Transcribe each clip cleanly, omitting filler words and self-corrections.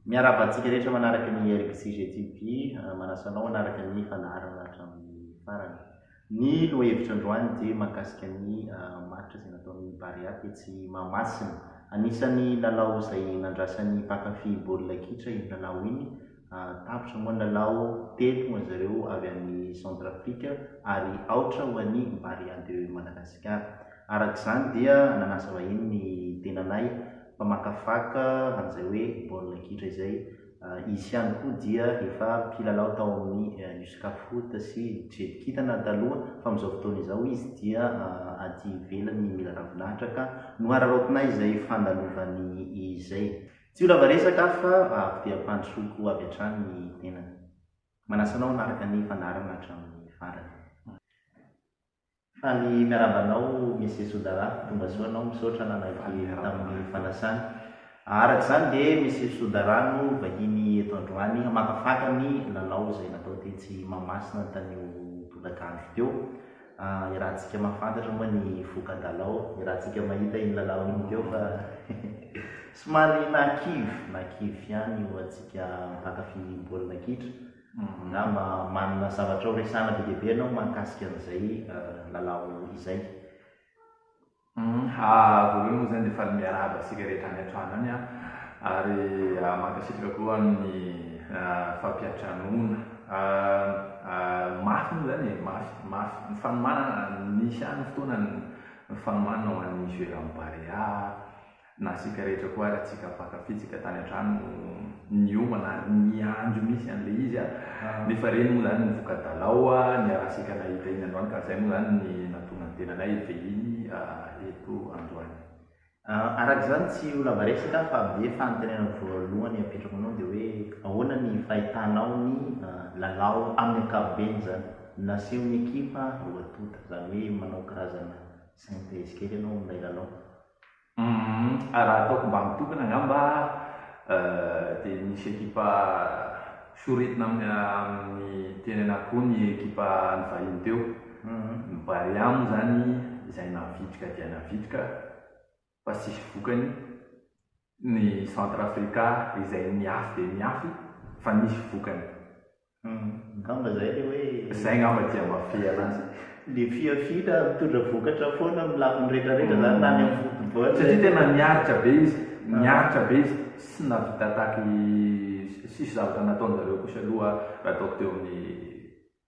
Miarahaba antsika rehetra manaraka ny RBCG TV, manasa anao hanaraka ny fandaharana hatramin'ny farany. Ny lohahevitra androany dia mahakasika ny match izay nataon'ny Barea tetsy Mahamasina. Anisan'ny lalao izay nandrasan'ny mpankafy baolina kitra iny lalao iny. Tapitra moa ny lalao, telo ho an'zareo avy any Centrafrique ary aotra ho an'ny Barea de Madagascar. Araka izany dia nanasa vahiny ny tenanay mpamakafaka an'izay hoe baolina kitra izay. Izy ihany koa dia efa mpilalao tao amin'ny Uscafoot sy Jet Kintana taloha fa amin'izao fotoana izao izy dia aty ivelany mila ravinahitra ka nohararaotinay izay fandalovany izay. Tsy ho lava resaka aho fa avy dia ampandrosoiko avy hatrany ny tenany. Manasa anao hanaraka ny fandaharana hatramin'ny farany. Faly miarahaba anao Monsieur Sodara, tonga soa anao, misaotra nanaiky tamin'ny fanasana. Araka izany dia Monsieur Sodara no vahiny eto androany hamakafaka ny lalao izay natao tetsy Mahamasina tanio tolakandro teo. Iarahantsika mahafantatra moa ny voka-dalao, iarahantsika mahita iny lalao iny teo fa somary nahakivy, nahakivy ihany ho antsika mpankafy baolina kitra. Angamba manana zavatra ho resahana be dia be ianao mahakasika an'izay lalao izay. Voalohany moa izany dia faly miarahaba antsika rehetra any an-trano any aho ary mankasitraka koa amin'ny fampiantranoana. Mafy moa izany e, mafy, mafy. Ny fanomanana, nisy ihany ny fotoana ny fanomanana ho an'ny Jeux amin'ny Barea. Na isika rehetra koa ary antsika mpankafy tsika tany an-trano niomana ary niandry mihitsy an'ilay izy a! Nefa ireny moa izany ny voka-dalao niarahantsika nahita iny androany ka izay moa izany ny nahatonga ny tenanay hivahiny eto androany. Araka izany tsy ho lava resaka fa be fanontaniana voalohany apetrako anao dia hoe ahoana ny fahitanao ny lalao amin'ny ankapobeny izany nasehon'ny ekipa roa tonta, izany hoe manao karazana synthèse kely ianao amin'ilay lalao. Humm raha ataoko mba mitokana angamba dia nisy ekipa soritina amin'ny teny anankiroa ny ekipa nivahiny teo. Ny Barea moa izany izay navitrika dia navitrika fa tsisy vokany. Ny Centrafrica izay niafy dia niafy fa nisy vokany. Angamba zay le hoe. Zay angamba dia mafy anazy. Le fihafiana mitondra vokatra foana amin'ny lafiny rehetra rehetra zany na any amin'ny football. Satria tena niaritra be izy, niaritra be izy, tsy nahavita attaque tsisy zavatra nataon-jareo kosa aloha raha ataoko teo amin'ny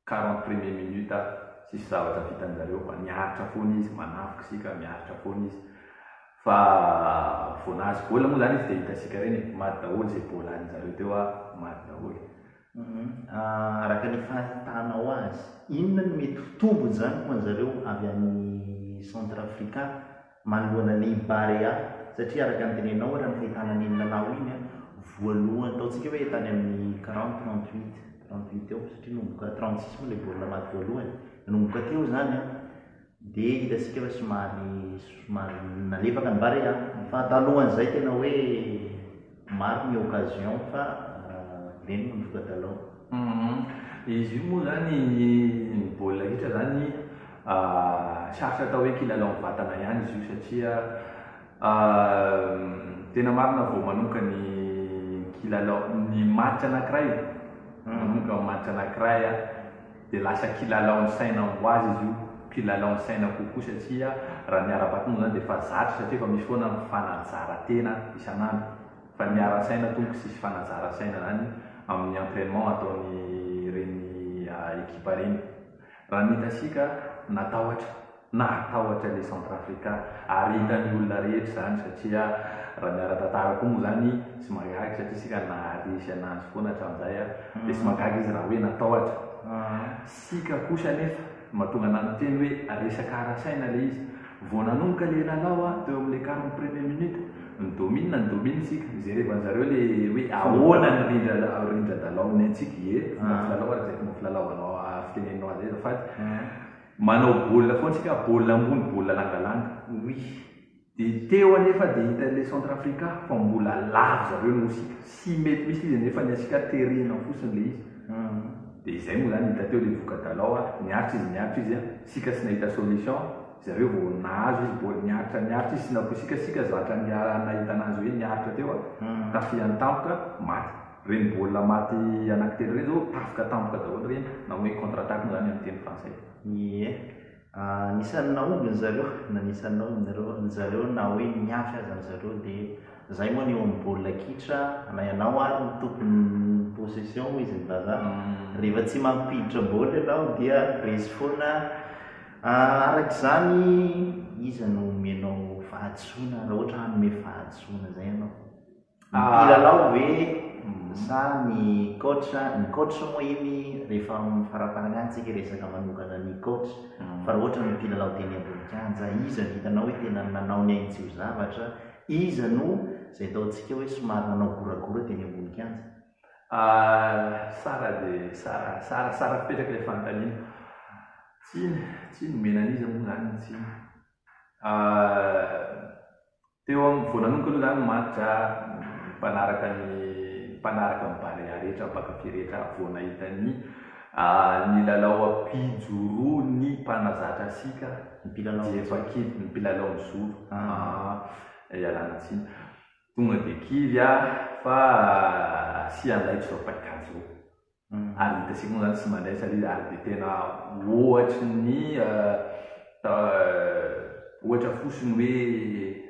40 premier minute tsisy zavatra vitan-jareo fa niaritra foana izy, manafika isika, miaritra foana izy. Fa vao nahazo baolina moa zany izy dia hitantsika ireny e, maty daholo izay baolina azon-jareo teo a, maty daholo. Araka ny fahitanao azy, inona no mety ho tombony izany ho an'zareo avy any Centrafrica manoloana ny Barea? Satria araka ny teneninao raha ny fahitana an'iny lalao iny an, voalohany ataontsika hoe tany amin'ny 40, 38, 38 eo satria nanomboka 36 moa ilay baolina maty voalohany, nanomboka teo izany an, Dia hitantsika hoe somary somary nalefaka ny Barea fa talohan'izay tena hoe maro ny occasion fa ireny no nivoka-dalao. Izy io moa izany ny baolina kitra izany sarotra atao hoe kilalao mivantana ihany izy io satria tena marina vao manomboka ny kilalao ny match anankiray manomboka ny match anankiray dia lasa kilalaon'ny saina ho azy izy io, kilalaon'ny saina kokoa satria raha ny ara-batana moa izany dia efa zatra satria efa misy foana ny fanajara-tena isan'andro fa ny ara-tsaina tompoko tsisy fanajara-tsaina izany amin'ny entrainement ataon'ireny ekipa ireny. Raha ny hitantsika natahotra. Nahatahotra ilay Centrafrica ary hitan'ny olona rehetra izany satria raha ny ara-tantara koa moa izany tsy mahagaga satria isika naharesy an'azy foana hatramin'izay dia tsy mahagaga izy raha hoe natahotra. Isika kosa anefa no mahatonga anah miteny hoe resaka ara-tsaina ilay izy. Vao nanomboka ilay lalao teo amin'ilay 40 première minute, ni-domine ni-domine isika, nijerevan-jareo ilay hoe ahoana ny rindra rindra-dalaon'ny antsika, ie, fomba filalao araka izay fomba filalaovanao fiteneninao azy izay azafady. Manao baolina foana tsika, baolina ambony, baolina langalanga. Oui. Dia teo anefa dia hitan'ilay Centrafrica fa mbola lavo zareo noho isika. Tsy mety mihitsy ilay izy nefa ny antsika terena fotsiny ilay izy. Dia izay moa izany hita teo ilay voka-dalao a, niaritra izy niaritra izy a, isika tsy nahita solution. Zareo vao nahazo izy baolina niaritra niaritra izy sy naposika sika zatra nahita anazy hoe niaritra teo tafihany tampoka maty. Ireny baolina maty anankitelo ireny zao tafika tampoka daholo ireny na hoe contre attaque moa zany amin'ny teny frantsay. Ie. Anisan'ny nahomby ny zareo na anisan'ny nahomby ny zareo na hoe niafy aza ny zareo dia zay moa ny eo amin'ny baolina kitra na ianao ary no tompon'ny possession hoy izy ny vazaha. Rehefa tsy mampiditra baolina ianao dia resy foana. Araka izany iza no omenao fahadisoana raha ohatra hanome fahadisoana izay ianao? Ny mpilalao ve sa ny coach? Ny coach moa iny rehefa amin'ny faraparany any tsika hiresaka manokana ny coach fa raha ohatra ny mpilalao teny ambony kianja, iza no hitanao hoe tena nanao ny ainy tsy ho zavatra, iza no izay ataontsika hoe somary nanao goragora teny ambony kianja? Sara dia sara, sara, sara fipetraka ilay fanontaniana. Tsiny, tsiny omena an'iza moa izany ny tsiny? Teo amin'ny vao nanomboka aloha izany match ny mpanaraka ny mpanaraka ny Barea rehetra, mpankafy rehetra vao nahita ny ny lalao ampijoroan'ny mpanazatra antsika dia efa kivy, ny mpilalao mijoro, ialana tsiny. Tonga dia kivy aho fa tsy handaitra izao paikady izao. Ary hitantsika moa izany tsy mandaitra ilay izy ary dia tena ohatry ny ohatra fotsiny hoe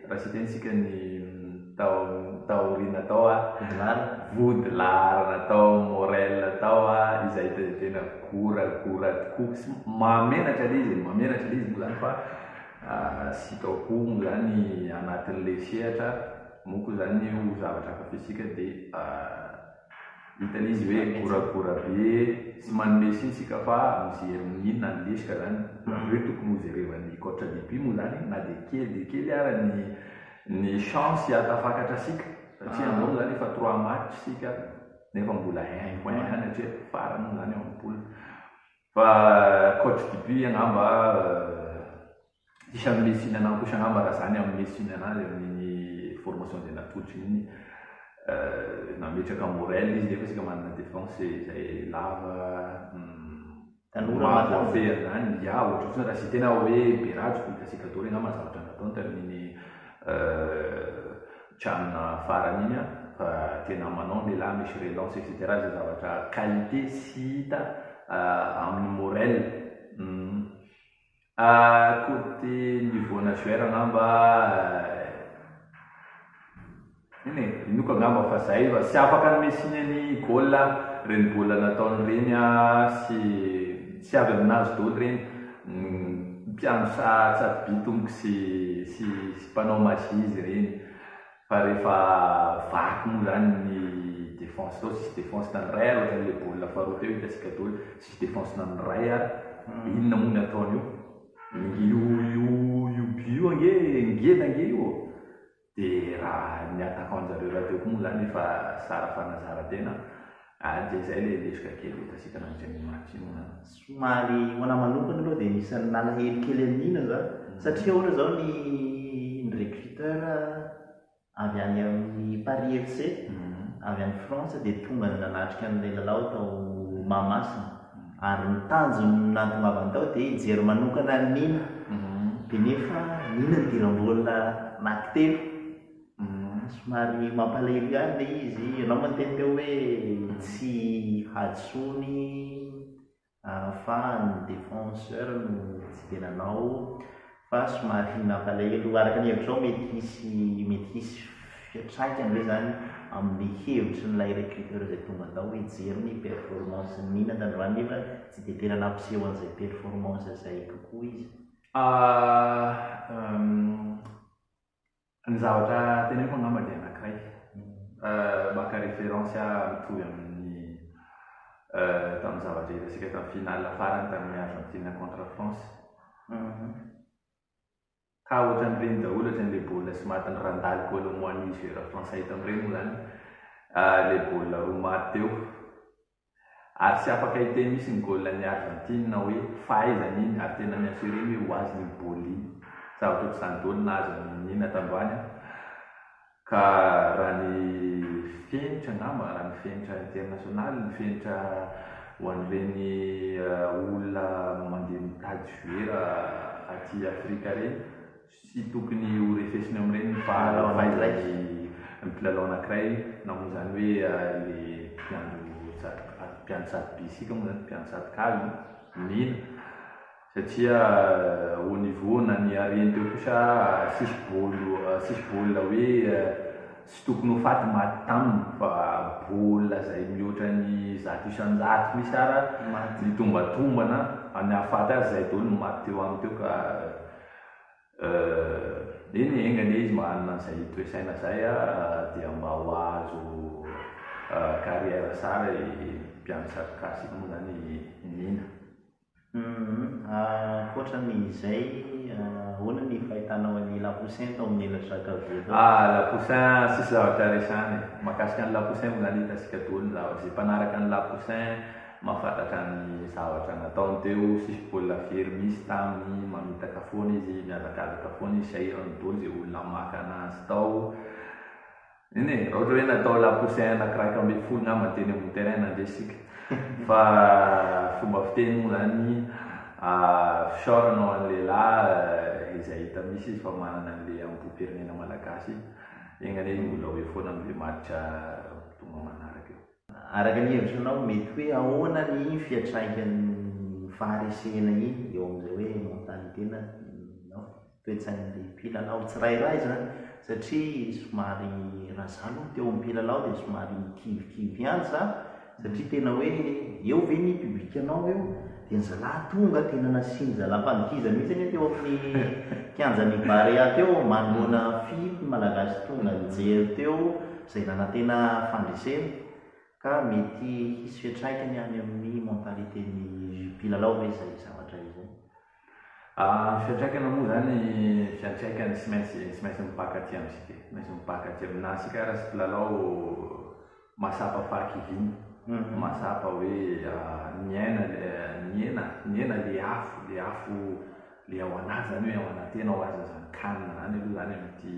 raha tsy hiteny isika ny tao taoriana tao a, vodilaharana tao, Morel tao a, izay hita dia tena goragora tokoa sy mahamenatra ilay izy e, mahamenatra ilay izy moa izany fa sy tao koa moa izany anatin'ilay sehatra moa koa izany io zavatra ankafizintsika dia Hita ilay izy hoe goragora be, tsy manome tsiny isika fa mijery ny inona ny lesoka zany, zany hoe tokony ho jerevan'ny coach Dupuis moa zany na dia kely dia kely ara ny ny chance hahatafakatra antsika satria amin'izao moa zany efa trois match isika nefa mbola un point ihany hatreto, farany moa zany ao amin'ny poule. Fa coach Dupuis angamba Tsisy hanome tsiny anah kosa angamba raha za ny hanome tsiny anazy amin'iny formation izay natolotry iny nametraka Morel izy nefa isika manana defense izay lava Tanora mahavoafehy an'izany, ya ohatra fotsiny raha citer-na hoe Berajo hitantsika daholo angamba ny zavatra nataony tamin'iny Can farany iny fa tena manao ny lehilahy misy relance etc izay zavatra qualité tsy hita amin'i Morel. Côté niveau na joueur angamba eny e, inoako angamba fa zay fa tsy afaka hanome tsiny an'i goal reny baolina nataony reny sy tsy avy aminazy daholo reny, mpiandry tsato-by tompoko sy sy mpanao magie izy ireny. Fa rehefa vaky moa zany ny défense tao, tsisy défense na ny iray ary ohatran'ilay baolina faharoa teo hitantsika daholo, tsisy défense na ny iray ary, inona moa ny ataony io? Io io io but io ange ngeda ange io ô! Dia raha ny attaquant-njareo rahateo koa moa zany efa zara fanazarantena, dia izay ilay lesoka kely hitantsika nandritra an'iny match iny moa zany. Somary ho anah manokana aloha dia anisan'ny nalahelo kely an'i Nina za satria ohatra zao ny ny recruteur avy any amin'ny Paris FC avy any France dia tonga nanatrika an'ilay lalao tao Mahamasina ary ny tanjony nahatongavany tao dia hijery manokana an'i Nina dia nefa Nina nidiram-baolina anankitelo. Somary mampalahelo ihany ilay izy, ianao moa niteny teo hoe tsy hadisoany fa ny défenseur no tsy dia nanao fa somary nampalahelo, araka ny hevitrao mety hisy mety hisy fiantraikany ve izany amin'ny hevitrin'ilay recruteur izay tonga tao hoe hijery ny performance-n'i Nina tandroany nefa tsy dia tena nampiseho an'izay performance izay tokoa izy? Ny zavatra teneniko angamba dia anankiray, maka référence aho mitovy amin'ny tamin'ny zavatra hitantsika tamin'ny finale farany tamin'ny Argentine contre France. Ka ohatran'ireny daholo, ohatran'ilay baolina tsy matin'i Randal Kolo Muani joueur français tamin'ireny moa izany, ilay baolina roa maty teo. Ary tsy afaka hiteny mihitsy ny goal an'i Argentine hoe fahaizany iny ary tena mi-assurer ny hoe ho azy iny baolina iny. Zavatra ohatr'izany daholo nahazo an'i Nina tandroany an. Ka raha ny fenitra angamba, raha ny fenitra international, ny fenitra ho an'ireny olona mandeha mitady joueur. aty Afrika ireny, tsy tokony ho refesina amin'ireny ny fahaizan'ny mpilalao anankiray na moa izany hoe le mpiandry mpiandry satroby isika moa izany, mpiandry satrokazo, mena. Satria au niveau na ny hareny teo kosa tsisy baolina tsisy baolina hoe tsy tokony ho faty maty taminy fa baolina izay mihoatra ny 100% misy ara ny tombatombana ny hahafaty azy izay daholo no maty teo aminy teo ka eny e enga anie izy mba hanana an'izay toe-tsaina izay dia mba ho azo carrière tsara i mpiandry satroka moa izany i Nina. Ankoatra ny izay, ahoana ny fahitanao an'i Lapoussin tao amin'ny elatra ankavia tao? Ah, Lapoussin, tsisy zavatra resahana e. Mahakasika an'i Lapoussin moa izany hitantsika daholo ny zavatra. Izay mpanaraka an'i Lapoussin mahafantatra ny zavatra nataony teo, tsisy baolina very misy taminy, mamitaka foana izy, mihazakazaka foana izy, sahirana daholo izay olona maka anazy tao. Eny e, raha ohatra hoe natao la poussin anaky 11 ngamba teny ambony terrain nandresy isika. Fa fomba fiteny moa zany fisaorana ho an'ny lehilahy izay hita misy izy fa manana an'le amboam-pirenena malagasy. Enga anie izy mbola ho eo foana amin'le match tonga manaraka eo. Araka ny hevitranao, mety hoe ahoana ny fiantraikan'ny faharesena iny eo amin'izay hoe mentalité na toe-tsain'ny mpilalao tsirairay izany? Satria somary raha za aloha teo amin'ny mpilalao dia somary kivikivy ihany za satria tena hoe eo ve ny public-nao eo? Dia ny zalahy tonga tena nasian'ny zalahy fandikizana mihitsy anie teo amin'ny kianjan'ny Barea teo manoloana firy ny Malagasy tonga nijery teo izay nanantena fandresena ka mety hisy fiantraikany any amin'ny mentalité-n'ny mpilalao ve izay zavatra izay? Ny fiantraikany moa izany, fiantraikany tsy maintsy tsy maintsy mipaka aty amintsika e, tsy maintsy mipaka aty amina isika ary sy mpilalao Mahatsapa fahakiviana, mahatsapa hoe niaina niaina niaina le afo, le afo le ao anaty zany hoe ao anaty ao aza zany can zany aloha zany amin'ity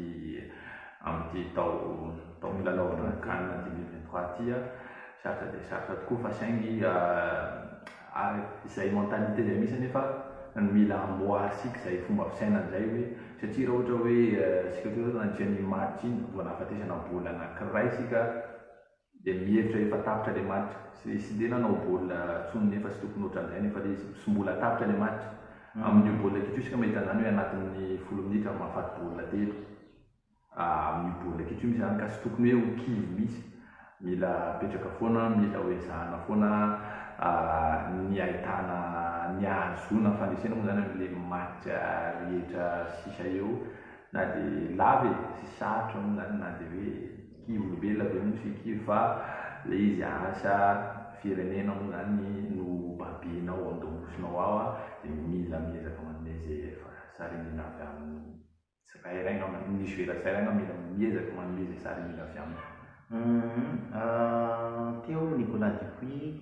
amin'ity tao taom-pilalaovana can 2023 ity a, sarotra dia sarotra tokoa fa saingy ary izay mentalité izay misy anefa no mila amboarintsika izay fomba fisainana izay hoe satria raha ohatra hoe isika toa zao nandritra ny match iny vao nahafatesana baolina anankiray isika dia mihevitra efa tapitra ilay match, tsy tsy dia nanao baolina intsony nefa tsy tokony ohatran'izay nefa ilay izy tsy mbola tapitra ilay match, amin'io baolina kitra io isika mahita an'izany hoe anatin'ny 10 minitra mahafaty baolina telo. Amin'io baolina kitra io mihitsy izany ka tsy tokony hoe ho kivy mihitsy, mila apetraka foana, mila ho ezahana foana ny ahitana, ny ahazoana fandresena moa izany amin'ilay match rehetra sisa eo na dia lava e, sy sarotra moa izany na dia hoe kivy olombelona ve moa tsy kivy fa ilay izy asa firenena moa izany no babenao an-domosinao ao dia mila miezaka manome izay sary indrindra avy amin'ny Tsirairay angamba, ny joueur tsirairay angamba mila miezaka manome izay sary indrindra avy aminy. Teo Nicolas Dupuis,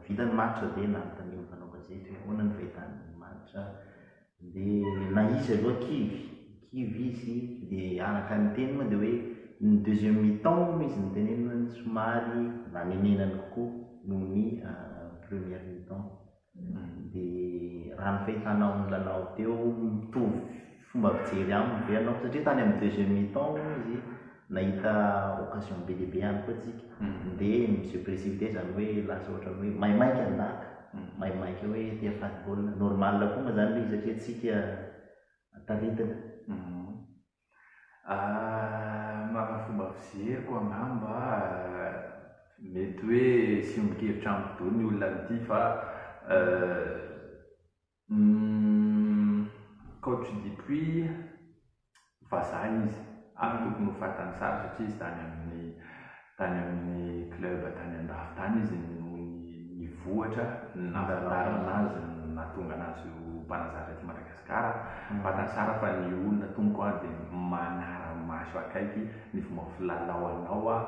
vita ny match dia nanontanian'ny mpanao gazety hoe ahoana ny fahitany ny match, dia na izy aloha kivy, kivy izy dia araka ny teniny moa dia hoe ny deuxième mi-temps hono izy nitenenina somary nanenenany kokoa noho ny première mi-temps. Dia raha ny fahitanao ny lalao teo, mitovy fomba fijery aminy ve ianao? Satria tany amin'ny deuxième mi-temps hono izy nahita occasion be dia be ihany koa tsika. Dia mi-se précipiter izany hoe lasa ohatran'ny hoe maimaika handaka, maimaika hoe te hahafaty baolina. Normal koa moa izany ilay izy satria tsika taritina. Raha fomba fijeriko angamba mety hoe tsy miombon-kevitra amiko daholo ny olona an'ity fa coach Dupuis vazaha izy ary tokony ho fantany tsara satria izy tany amin'ny tany amin'ny club tany andafy tany izy no nivoatra nahafantarana azy nahatonga anazy ho mpanazatra aty Madagasikara. Fantany tsara fa ny olona tompoko a dia manara-maso akaiky ny fomba filalao anao a,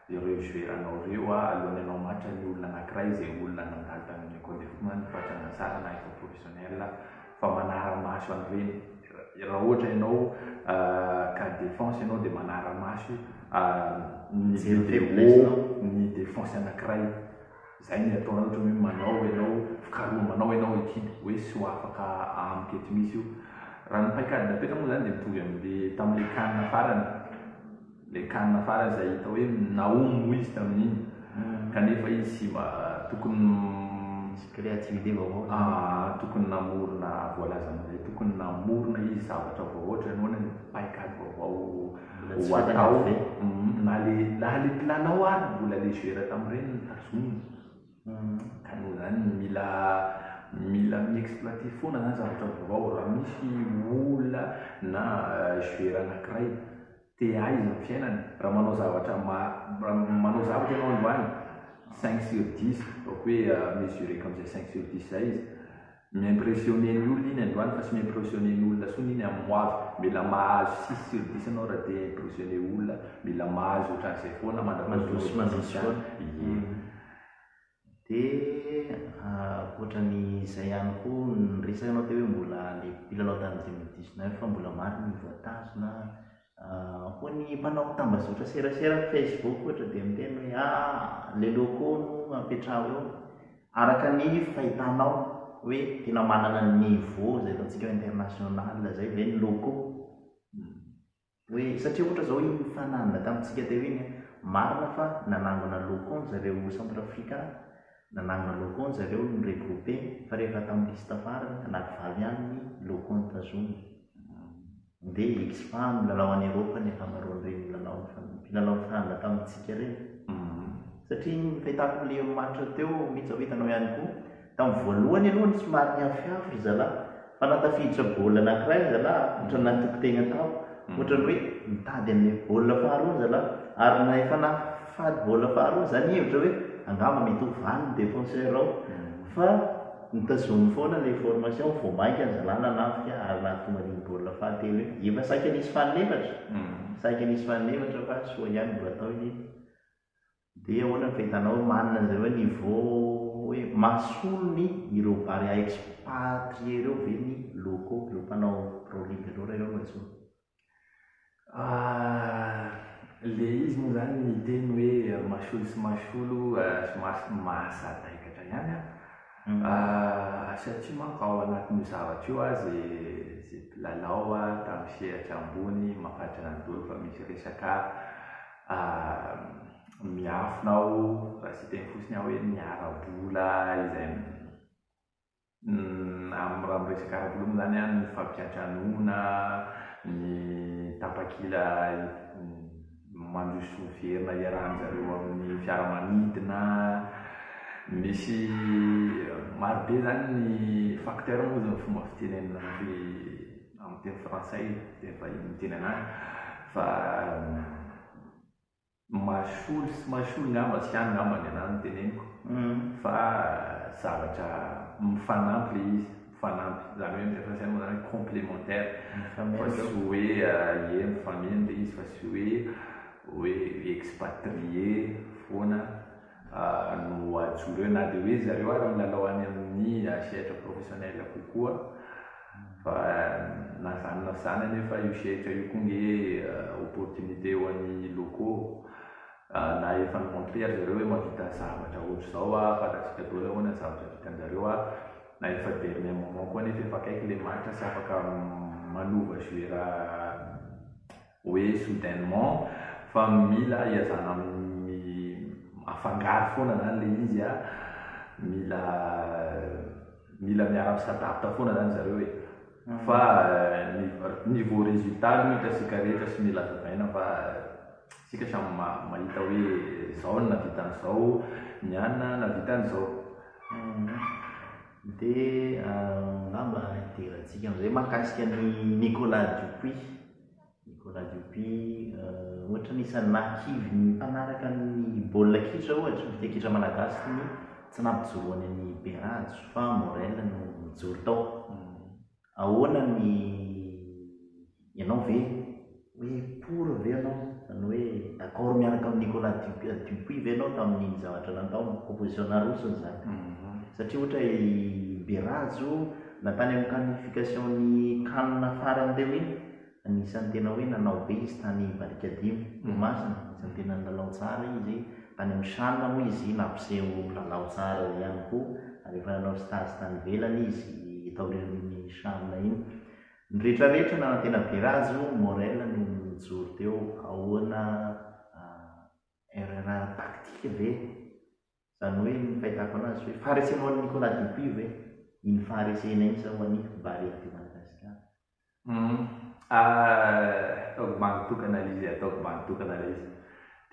ireo joueur anao ireo a, alohan'ny hanao match ny olona anankiray izay olona nandalo tany amin'ny école de foot na nifatrana tsara na efa professionnel fa manara-maso an'ireny raha ohatra ianao ka défense ianao dia manara-maso ny vidéo ny défense anankiray. Zay ny atao ohatra hoe manao ianao fikarohana manao ianao étude hoe tsy ho afaka amiko eto mihitsy io. Raha ny paikady napetraka moa izany dia mitovy amin'ilay tamin'ilay CAN farany. Ilay CAN farany izay hita hoe nahomby moa izy tamin'iny. Kanefa izy tsy mba tokony. Misy créativité vaovao zany. Aa tokony namorona voalazanao izay, tokony namorona izy zavatra vaovao ohatran'ny ahoana ny paikady vaovao ho atao. Na le na le mpilalao ary mbola le joueur tamin'ireny no tazomina. Ka noho izany mila mila mi-exploiter foana zany zavatra vaovao. Raha misy olona na joueur anankiray te hahay izy amin'ny fiainany, raha manao zavatra raha manao zavatra ianao androany cinq sur dix, ataoko hoe mesureko amin'izay cinq sur dix izay izy, Mi-impressionner ny olona iny androany fa tsy mi-impressionner ny olona intsony iny amin'ny ho avy. Mila mahazo six sur dix ianao raha te hi-impressionner olona, mila mahazo ohatran'izay foana mandra-pahatonga dix Mandroso any. foana. Ie. Dia ankoatran'izay ihany koa, niresaka ianao teo hoe mbola ilay mpilalao tamin'ny 2019 fa mbola maro ny voatazona. Ho an'ny mpanao tambazotra serasera, Facebook ohatra dia miteny hoe ah, les locaux no apetraho eo. Araka ny fahitanao hoe tena manana niveau izay ataontsika hoe international izay ve ny locaux? Hoe satria ohatra izao iny nifanandrina tamintsika teo iny, marina fa nanangona locaux ny zareo Centrafricain, nanangona locaux ny zareo ni-regrouper fa rehefa tamin'ny liste farany, anaky valo ihany ny locaux notazomina. Dia expa milalao any Eropa ny ankamaroan'ireny milalao mpilalao nifanandrina tamintsika ireny. Satria ny fahitako ilay match teo mihitsy izao hitanao ihany koa, tamin'ny voalohany aloha ny somary niafiafy ry zalahy fa na tafiditra baolina anankiray ry zalahy ohatran'ny natoky tegna tao, ohatran'ny hoe mitady an'ilay baolina faharoa ry zalahy ary na efa nahafaty baolina faharoa za nihevitra hoe angamba mety ho valy ny défenseur ao fa Notazominy foana ilay formation, vao mainka ny zalahy nanafika ary nahatonga an'iny baolina fahatelo iny. Efa saika nisy faninefatra, saika nisy faninefatra fa soa ihany mbola tao iny. Dia ahoana ny fahitanao hoe manana an'izay hoe niveau hoe mahasolo ny ireo Barea expatriés ireo ve ny locaux, ireo mpanao pro league ireo raha ireo no antsoina? Le izy moa zany niteny hoe masolo sy masolo somary mahasadaikatra ihany an! Satria manko ao anatin'io zavatra io ah ze ze mpilalao tamin'ny sehatra ambony mampahatra an'i daholo fa misy resaka miafina ao raha tsy hiteny fotsiny aho hoe ny ara-bola izay Amin'ny raha miresaka ara-bola moa izany an, ny fampiantranoana, ny tapakila mandroso miverina iarahan-dry zareo amin'ny fiaramanidina, misy maro be izany ny facteur moa izany fomba fitenenana amin'ny teny frantsay, teny vahiny miteny an'azy fa. Mahasolo sy mahasolo ngamba tsy any ngamba ny anah no teneniko fa zavatra mifanampy le izy, mifanampy, zany hoe amin'ny teny frantsay moa zany hoe complémentaire fa tsy hoe ie mifameno le izy fa tsy hoe hoe expatrié foana no ajoro eo na dia hoe zareo ary milalao any amin'ny sehatra professionnel kokoa Fa na izany na tsy izany anefa io sehatra io koa nge opportunité ho an'ny locaux na efa ni-montrer ary zareo hoe mahavita zavatra ohatr'izao ah, fantatsika daholo ahoana ny zavatra vitan-jareo ah, na efa dernier moment koa anefa efa akaiky ilay match tsy afaka manova joueur hoe soudainement fa mila iazana amin'ny afangaro foana zany le izy a, mila mila miara mi-s'adapte foana zany zareo e, fa niveau résultat aloha hitantsika rehetra sy mila azavaina fa tsika samy mahita hoe zao no nahavita an'izao, ny anona nahavita an'izao. Dia angamba hidirantsika amin'izay mahakasika an'i Nicolas Dupuis. Nicolas Dupuis ohatra ny isan'ny nahakivy ny mpanaraka ny baolina kitra ohatra, ny mpitia kitra malagasy ny tsy nampijoroany an'i Berajo fa Morel no nijoro tao. Ahoana ny ianao ve hoe pour ve ianao izany hoe d'accord miaraka amin'i Nicolas Dupuis ve ianao tamin'iny zavatra nataony, proposition narosony izany? Satria ohatra i Berajo na tany amin'ny qualification-n'ny can farany teo iny, anisan'ny tena hoe nanao be izy tany Barikadimy, Toamasina, anisan'ny tena nilalao tsara izy, tany amin'ny chan moa izy nampiseho lalao tsara ihany koa ary efa nanao stage tany ivelany izy taorian'iny chan iny. Ny rehetra rehetra nanantena Berajo, Morel no nijoro teo. Ahoana erreur tactique ve? Izany hoe ny fahitako anazy hoe faharesena ho an'i Nicolas Dupuis ve iny faharesena iny sa ho an'i Barea de Madagascar? Ataoko bandy tokana ilay izy e, ataoko bandy tokana ilay izy.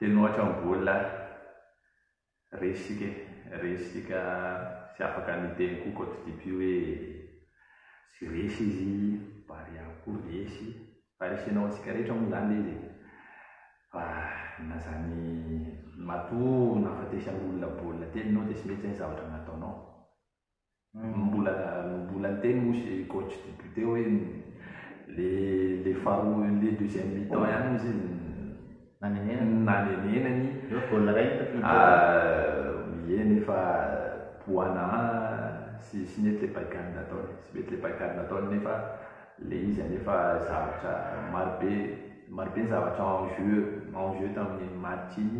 Teny ohatra ny baolina resy isika e, resy isika tsy afaka niteny koa coach Dupuis hoe tsy resy izy, Barea koa resy. Faharesena ho antsika rehetra moa izany ilay izy e. Fa na izany matoa nahafatesan'olona baolina teny ianao dia tsy mety izay ny zavatra nataonao. Mbola mbola niteny moa i coach Dupuis teo hoe le le faharoa le deuxième mi-temps ihany moa izy Nanenenany. nanenenany. Eo baolina iray no tafiditra tao. Ie nefa Boana sy sy nety le paikady nataony, sy mety le paikady nataony nefa le izy anefa zavatra marobe marobe ny zavatra en jeu en jeu tamin'iny match iny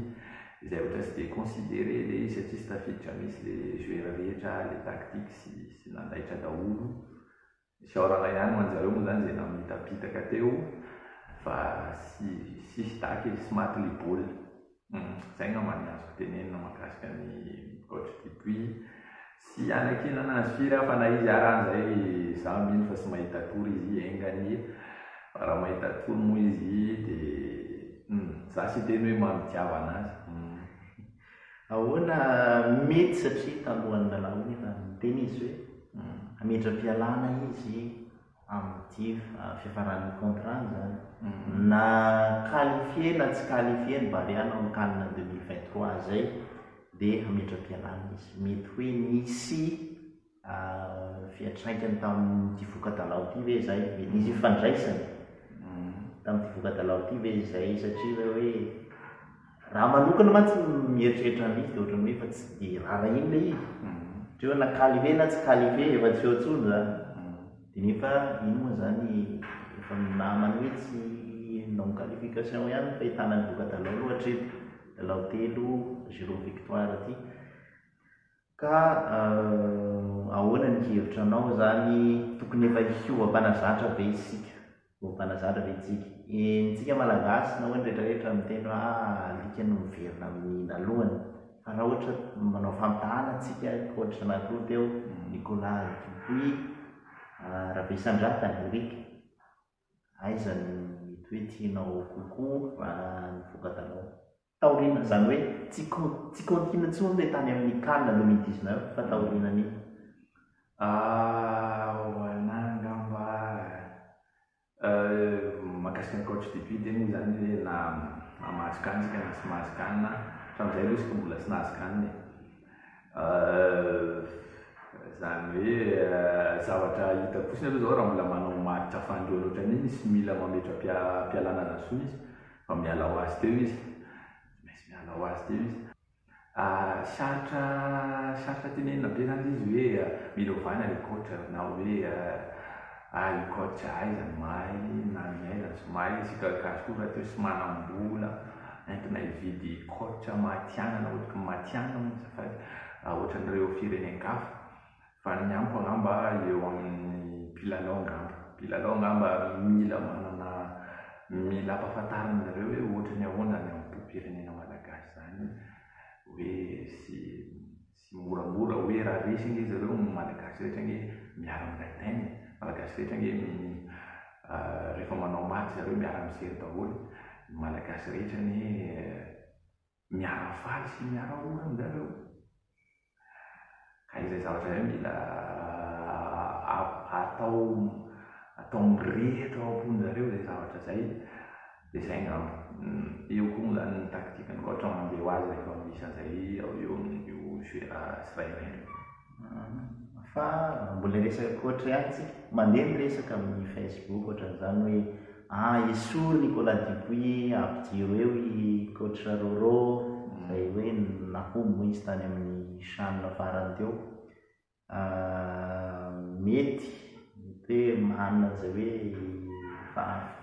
izay ohatra tsy dia considéré le izy satria tsy tafiditra mihitsy le joueur rehetra le tactique sy sy nandaitra daholo isaorana ihany ho anjareo moa zany izay namitapitaka teo fa sy sisy daty e sy maty le baolina Zay angamba ny azoko tenenina mahakasika ny coach Dupuis. Tsy hanakianana azy firy aho fa na izy ara any zay za mino fa tsy mahita tory izy enga anie. Fa raha mahita tory moa izy de za tsy hiteny hoe mamitiavana azy. Ahoana mety satria talohan'ny lalao iny efa niteny izy hoe hametra-pialana izy amin'ity fiafaran'ny contrat-ny izany. Na qualifié na tsy qualifié ny Barea hanao ny can 2023 izay dia hametra-pialana izy. Mety hoe nisy fiantraikany tamin'ity voka-dalao ity ve izay? Mety nisy ifandraisany tamin'ity voka-dalao ity ve izay? Satria hoe Raha manokana mantsy ny mieritreritra an'izy dia ohatran'ny hoe efa tsy dia raharahiany ilay izy. Ohatra hoe na qualifié na tsy qualifié efa tsy eo intsony izany. Dia nefa iny moa izany efa namany hoe tsy non qualification ihany ny fahitana ny voka-dalao aloha hatreto. Lalao telo, zéro victoire ity. Ka ahoana ny hevitra anao izany, tokony efa hiova mpanazatra ve isika? Hiova mpanazatra ve isika? Ny tsika malagasy na hoe ny rehetra rehetra miteny hoe ah alika no miverina amin'ny nalohany. Fa raha ohatra manao fampitahana tsika coach anankiroa teo, Nicolas Dupuis, Rabesandratana, Eric, aiza no mety hoe tianao kokoa raha ny voka-dalao? Taoriana, izany hoe tsy tsy kaontina intsony ilay tany amin'ny can 2019 fa taorianan'iny. Ho anà angamba mahakasika ny coach Dupuis dia moa izany hoe na na mahazo can isika na tsy mahazo can, hatramin'izay aloha isika mbola tsy nahazo can e. Izany hoe zavatra hita fotsiny aloha izao raha mbola manao match fanindroany ohatran'iny izy tsy mila mametra-pialana azy intsony izy. Fa miala ho azy teo izy. Tsy maintsy miala ho azy teo izy. Sarotra sarotra tenenina be zany izy hoe mila ovana le coach na hoe ah io coach aiza no mahay na ny aiza no tsy mahay, isika gasy koa rahateo tsy manam-bola entina hividy coach matihanina matihanina moa azafady ohatran'ireo firenen-kafa. Fa ny amiko angamba eo amin'ny mpilalao angamba. Mpilalao angamba mila manana, mila ampahafantarina zareo hoe ohatry ny ahoana ny am-pirenena malagasy izany hoe sy sy moramora hoe raha resy ange zareo ny malagasy rehetra ange miara mitaintaina e, malagasy rehetra ange rehefa manao match zareo miara mijery daholo, ny malagasy rehetra anie miara faly sy miara ory aminjareo. Ka izay zavatra izay mila atao atao mirehitra ao am-ponjareo izay zavatra izay dia izay angamba. Eo koa moa izany ny tactique-ny koa ohatra mandeha ho azy rehefa misy an'izay ao eo amin'io joueur tsirairay io. Fa mbola hiresaka coach ihany tsika. Mandeha ny resaka amin'ny Facebook ohatran'izany hoe Ah esory Nicolas Dupuis, ampidiro eo i coach Roro izay hoe nahomby moa izy tany amin'ny CHAN farany teo. Mety, mety hoe manana an'izay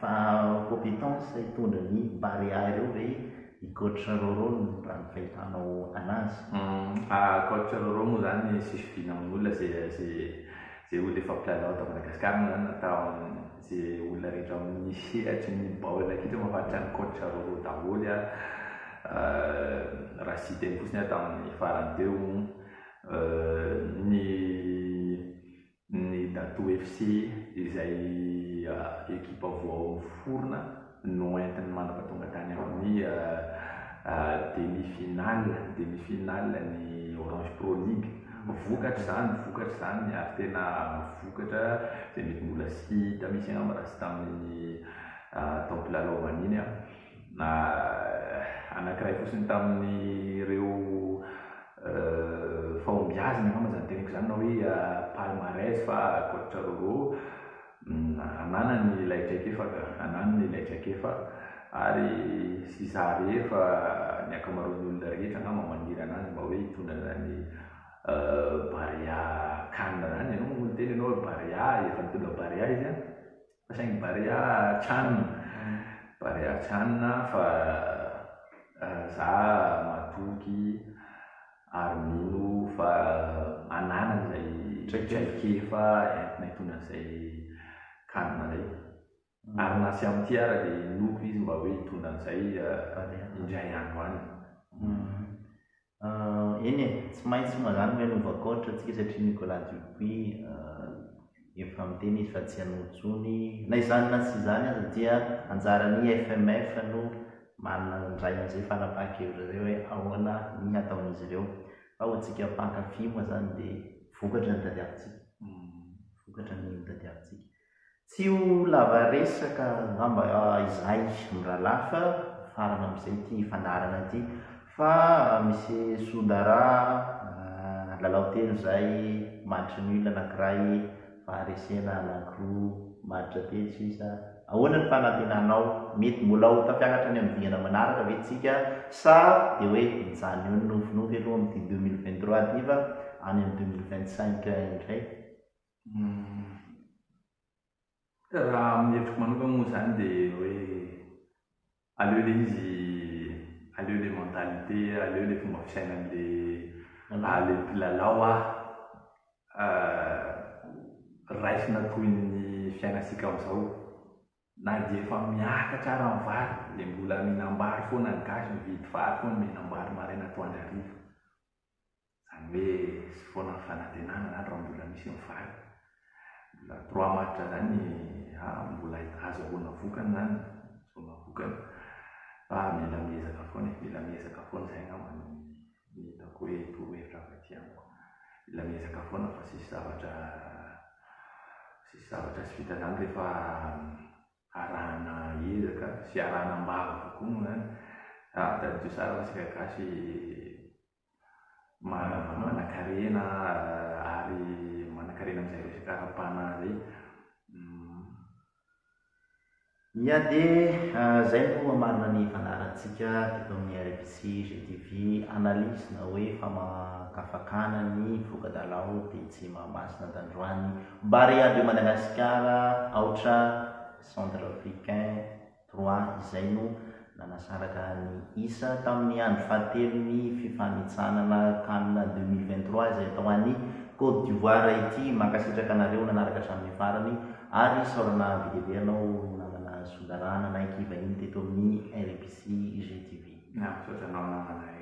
hoe compétence hitondra ny Barea ireo ve i coach Roro raha ny fahitanao anazy? Coach Roro moa izany tsisy vina amin'olona izay olona efa mpilalao tao Madagasikara moa izany na tao amin'ny. Izay olona rehetra amin'ny sehatry ny baolina kitra mahafantatra an'i coach Roro daholo a. Raha tsy hiteny fotsiny aho tamin'ny farany teo, ny ny Dato FC izay ekipa vao niforona no entiny mandra-pahatonga tany amin'ny demi finale, demi finale ny Orange Pro League. Vokatra izany, vokatra izany ary tena vokatra izay mety mbola tsy hita mihitsy angamba raha tsy tamin'iny taom-pilalaovana iny an. Na anankiray fotsiny tamin'ireo fahombiazana angamba izany teniko izany na hoe palmarès fa coach Roro ananany ilay traikefa ka, ananany ilay traikefa ary tsy izaho irery fa ny ankamaroan'ny olona rehetra angamba maniry an'azy mba hoe hitondra an'izany Barea can izany, ianao moa niteny ianao hoe Barea, efa nitondra Barea izy an, fa saingy Barea can, Barea can fa za matoky ary mino fa ananany izay traikefa entina hitondra an'izay can izay. Ary na tsy amin'ity ara dia inoako izy mba hoe hitondra an'izay indray andro any. Eny e, tsy maintsy moa izany hoe hanova coach tsika satria Nicolas Dupuis efa miteny izy fa tsy hanohy intsony. Na izany na tsy izany aza dia anjaran'ny FMF no mandray an'izay fanapahan-kevitra izay hoe ahoana ny hataon'izy ireo. Fa ho antsika mpankafy moa izany dia vokatra no tadiavintsika. Vokatra no tadiavintsika. Tsy ho lava resaka angamba izahay mirahalahy fa hifarana amin'izay ity fandaharana ity fa misy Sodara lalao telo izay, match nul anankiray, faharesena anankiroa, match telo sisa. Ahoana ny fanantenanao? Mety mbola ho tafiakatra any amin'ny dingana manaraka ve tsika sa dia hoe mijanona eo ny nofinofy aloha amin'ity 2023 ity fa any amin'ny 2025 indray? Raha amin'ny hevitro manokana moa izany dia hoe aleo ilay izy, aleo ilay mentalité, aleo ilay fomba fisainan'ilay ilay mpilalao raisina toy ny fiainantsika amin'izao. Na dia efa miakatra ara ny vary dia mbola mihinam-bary foana ny gasy, mividy vary foana, mihinam-bary maraina atoandro hariva. Izany hoe tsy foana ny fanantenana izany raha mbola misy ny vary. Mbola trois match izany mbola azahoana vokany izany, azahoana vokany. Fa mila miezaka foana e, mila miezaka foana izay angamba no hitako hoe torohevitra avy aty amiko. Mila miezaka foana fa tsisy zavatra tsisy zavatra tsy vita izany rehefa arahana ezaka sy arahana am-bavaka koa moa izany. Tadidio tsara fa isika gasy Manankarena ary manankarena amin'izay resaka ara-panahy izay. Ia dia izay no hamarana ny fandaharantsika teto amin'ny RBC GTV analyse na hoe famakafakana ny voka-dalao tetsy Mahamasina tandroany Barea de Madagascar aotra Centrafricain Trois izay no nanasaraka ny isa tamin'ny andro fahatelon'ny fifanintsanana Can 2023 izay atao any Côte d'Ivoire ity. Mankasitraka anareo nanaraka hatramin'ny farany ary isaorana be dia be anao namana Sodarah nanaiky hivahiny teto amin'ny RBC GTV. Misaotra anao namana.